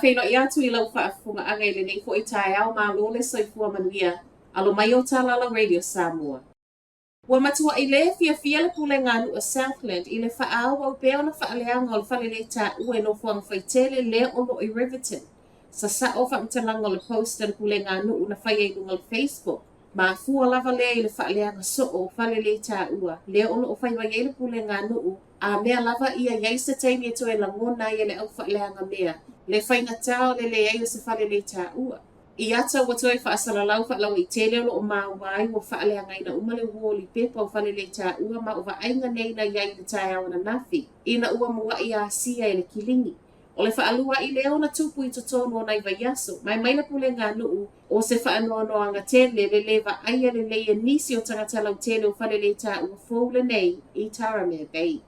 Faafeiloai atu i lau faafofogaaga i lenei foi taeao, malo le soifua manuia. Alo mai o Talala Radio Samoa. Ua matua'i lē fiafia le Pulega a Nuu o Southland i le faaauau pea ona faaleaga o le faleletaua i nofoaga faitele lea o loo i Riverton. Sasao faamatalaga o le post a le Pulega a Nuu na faia i luga o le Facebook. Mafua lava lea i le faaleaga soo o faleletaua lea o loo fai mai ai le Pulega a Nuu a mea lava ia i ai se taimi e toe lagona ai e le au faaleaga mea le faigata o le leai o se faleletaua. I ata ua toe faasalalau faalauaitele o loo maua ai ua faaleagaina uma le uoli pepa o faleletaua ma o vaaiga nei na i ai i le taeao ananafi ina ua mua'i asia e le kilini. O le faalua'i lea ona tupu i totonu o nai vaiaso, ma e mai le pulega a nuu o se faanoanoaga tele le lē vaaia lelei e nisi o tagata lautele o faleletaua fou lenei i Taramea Bay.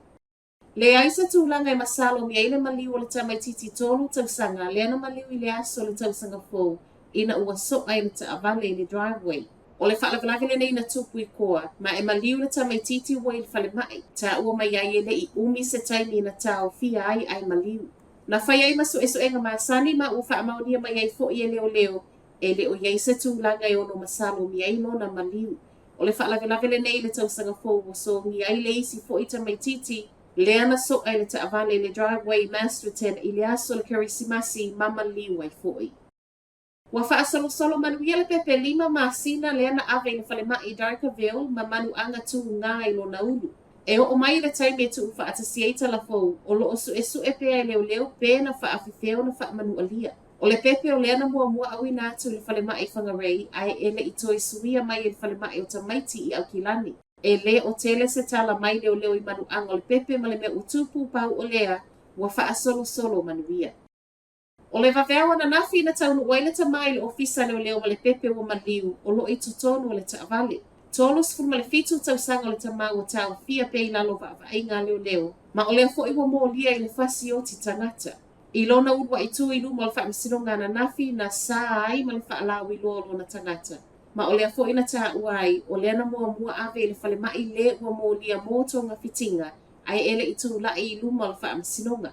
Leai se tulaga e masalomia ai le maliu o le tamaitiiti 3 tausaga lea na maliu i le aso o le tausaga fou ina ua soa e le taavale i le driveway. O le faalavelave lenei na tupu i Koa, ma e maliu le tamaitiiti ua i le falemai, taua mai ai e le i umi se taimi na taofia ai ae maliu. Na fai ai ma suesuega masani ma ua faamaonia mai ai foi e leoleo e le o i ai se tulaga e ono masalomia ai lona maliu. O le faalavelave lenei i le tausaga fou ua sogia ai le isi foi tamaitiiti lea na soa i le taavale i le driveway i Masterton i le aso o le Kerisimasi ma maliu ai foi. Ua faasolosolo manuia le pepe 5 masina lea na ave i le falemai i Dargaville ma manuaga tuga i lona ulu. E oo mai i le taimi e tuufaatasi ai tala fou, o loo suesue pea e leoleo pe na faafefea ona faamanualia. O le pepe o lea na muamua auina atu i le falemai i Whangarei ae e le i toe suia mai e le falemai o tamaiti i Aukilani. E le o tele se tala mai leoleo i manuaga o le pepe ma le mea ua tupu pau o lea ua faasolosolo manuia. O le vaveao ananafi na taunuu ai le tama i le ofisa leoleo ma le pepe ua maliu o loo i totonu o le taavale. 37 tausaga o le tama ua taofia pea i lalo o vaavaaiga a leoleo ma o lea foi ua molia i le fasi oti tagata. I lona ulua'i tu i luma o le faamasinoga ananafi na sa ai ma le faalauiloa o lona tagata, ma o lea foi na taua ai o lea na muamua ave i le falemai lē ua molia mō togafitiga ae e le i tula'i i luma o le faamasinoga.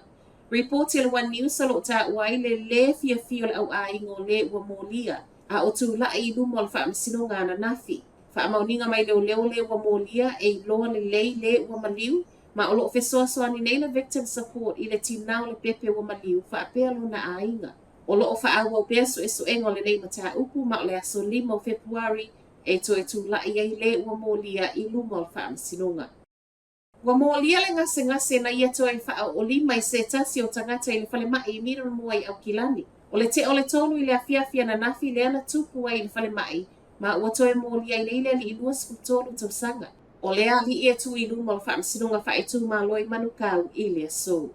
Ripoti a le One News o lo o taua ai le lē fiafia o le auaiga o lē ua molia a o tula'i i luma o le faamasinoga ananafi. Faamaoniga mai leoleo lē ua molia e iloa lelei lē ua maliu ma o lo o fesoasoani nei le Victim Support i le tinā o le pepe ua maliu faapea lona aiga. O lo o faaauau pea suesuega o lenei mataupu ma o le aso 5 o Fepuari e toe tula'i ai lē ua molia i luma o le faamasinoga. Ua molia le gasegase na ia toe faaoolima i se tasi o tagata i le falemai i Middlemore i Aukilani. O le tea o le 3 i le afiafi ananafi lea na tupu ai i le falemai ma ua toe molia ai nei le alii 23 tausaga. O lea alii e tu i luma o le Faamasinoga Faaitumalo i Manukau i le aso.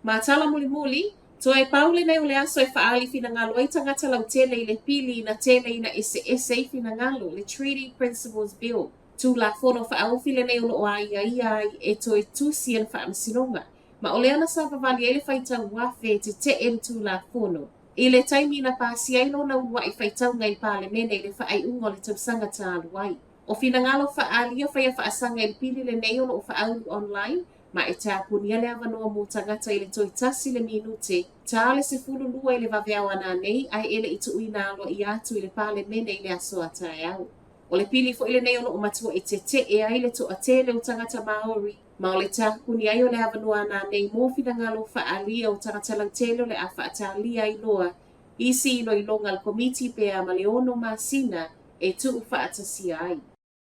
Ma tala mulimuli, toe pau lenei o le aso e faaali finagalo ai tagata lautele i le pili ina tele ina eseese ai finagalo, le Treaty Principles Bill. Tulafono faaofi lenei o lo o aiaia ai e toe tusi e le Faamasinoga, ma o lea na savavali ai le faitau afe e tetee le Tulafono i le taimi na pasia ai lona uluai faitauga i le Palemene i le faaiuga o le tausaga talu ai. O finagalo faaalia faia faasaga i le pili lenei o lo o faaulu online ma e tapunia le avanoa mo tagata i le toe tasi le minute ta le 12 i le vaveao ananei ae e le i tuuina aloaia atu i le Palemene i le aso a taeao. O le pili foi lenei o lo o matua'i tetee ai le toatele o tagata Maori ma o le tapuni ai o le avanoa ananei mo finagalo faaalia o tagata lautele o le a faatalia ai loa isi iloiloga a le Komiti pe a ma le 6 masina e tuufaatasia ai.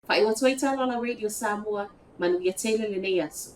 Faaiu atu ai Talala Radio Samoa, manuia tele lenei aso.